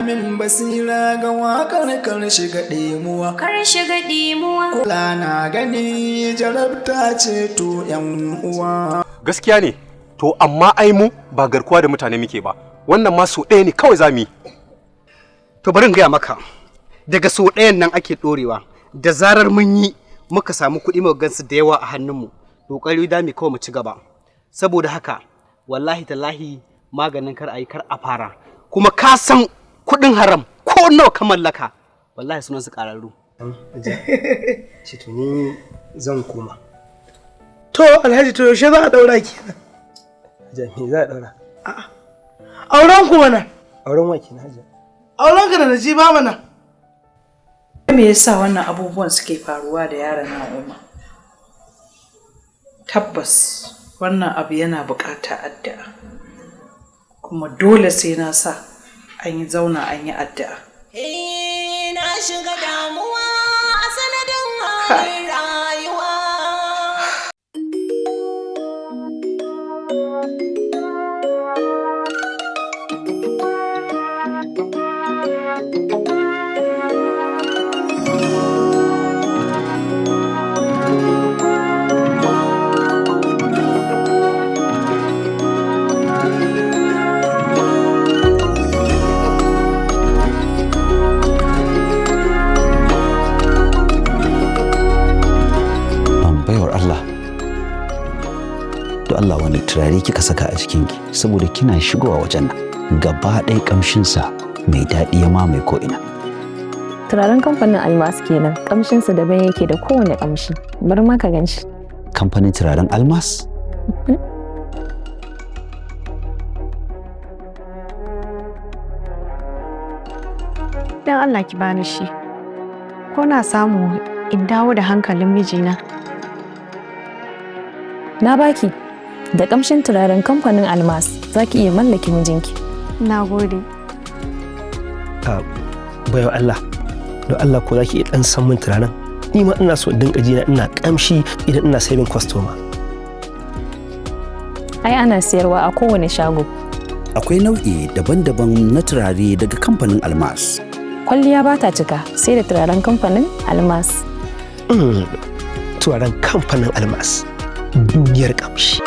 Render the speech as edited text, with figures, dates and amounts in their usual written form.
Min basira ga wakar kar shiga ɗimuwa. Kar shiga ɗimuwa. Kula na gani jarabta ce to yan uwa. Gaskiya ne, to amma ai mu ba garkuwa da mutane muke ba. Wannan ma so ɗaya ne kawai za mu yi. To, bari in gaya maka, daga so ɗayan nan ake ɗorewa. Da zarar mun yi, muka samu kuɗi, muka gansu da yawa a hannunmu, ƙoƙari da mu kawai mu ci gaba. Saboda haka, wallahi tallahi, maganin kar a yi kar a fara. Kuma ka san kuɗin haram, ko nawa ka mallaka, wallahi sunan su ƙararru. Ce to, ni zan koma. To Alhaji, to yaushe za a daura kenan? Hajiya, me za a daura? Auren ku mana. Auren wa kenan, Hajiya? Auren ka da Najiba mana. Me yasa wannan abubuwan suke faruwa da yaron nan, Umar? Tabbas wannan abu yana buƙatar addu'a. Kuma dole sai na sa an yi zauna an yi addu'a. Eh, na shiga damuwa a sanadin halin rayuwa. Baiwar Allah, to Allah, wani turare kika saka a jikinki? Saboda kina shigowa wajen nan, gaba ɗaya ƙamshinsa mai daɗi ya mamaye ko'ina. Turaren kamfanin Almas kenan, kamshinsa daban yake da kowane kamshi. Bari ma ka gan shi. Kamfanin turaren Almas? Dan Allah ki bani shi. Ko na samu in dawo da hankalin mijina. Na baki, da kamshin turaren kamfanin Almas za ki iya mallake mijinki. Na gode. A baiwa Allah, don Allah ko za ki iya dan san min turaren? Ni ma ina so in dinga jina ina kamshi idan ina serving customer. Ai ana siyarwa a kowane shago. Akwai nau'i daban-daban na turare daga kamfanin Almas. Kwalliya ba ta cika sai da turaren kamfanin Almas. Turaren kamfanin Almas, duniyar kamshi.